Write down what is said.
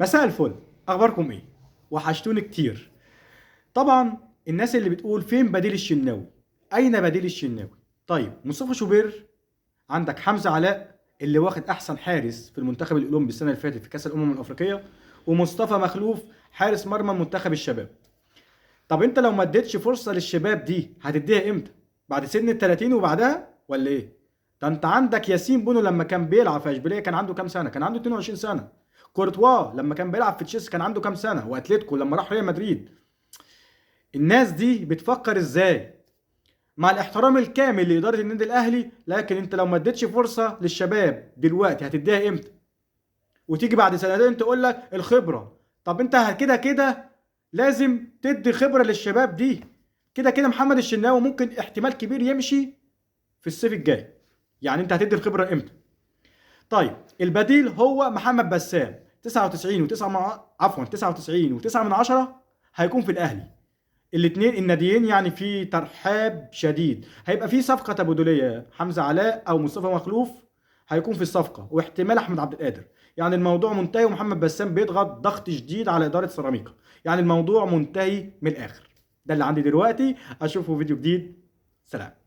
مساء الفل، اخباركم ايه؟ وحشتوني كتير. طبعا الناس اللي بتقول فين بديل الشناوي، اين بديل الشناوي؟ طيب مصطفى شوبير، عندك حمزة علاء اللي واخد احسن حارس في المنتخب الاولمبي السنة اللي فاتت في كاس الامم الافريقية، ومصطفى مخلوف حارس مرمى منتخب الشباب. طب انت لو ما اديتش فرصة للشباب دي هتديها امتى؟ بعد سن ال 30 وبعدها ولا ايه؟ ده انت عندك ياسين بونو لما كان بيلعب في اشبيلية كان عنده كام سنة؟ كان عنده 22 سنة. كورتوا لما كان بيلعب في تشيلسي كان عنده كام سنة؟ واتلتيكو لما راح ريال مدريد. الناس دي بتفكر ازاي؟ مع الاحترام الكامل لادارة النادي الاهلي، لكن انت لو ما اديتش فرصة للشباب دلوقتي هتديها امتى؟ وتيجي بعد سنتين تقول لك الخبرة. طب انت كده كده لازم تدي خبره للشباب دي. كده كده محمد الشناوي ممكن احتمال كبير يمشي في الصيف الجاي، يعني انت هتدي الخبرة امتى؟ طيب البديل هو محمد بسام، 99 و9 عفوا 99.9 هيكون في الاهلي. الاثنين الناديين يعني في ترحاب شديد، هيبقى في صفقة تبادليه، حمزة علاء او مصطفى مخلوف هيكون في الصفقة، واحتمال احمد عبد القادر. يعني الموضوع منتهي، ومحمد بسام بيضغط ضغط شديد على ادارة سيراميكا، يعني الموضوع منتهي من الاخر. ده اللي عندي دلوقتي، اشوفه فيديو جديد، سلام.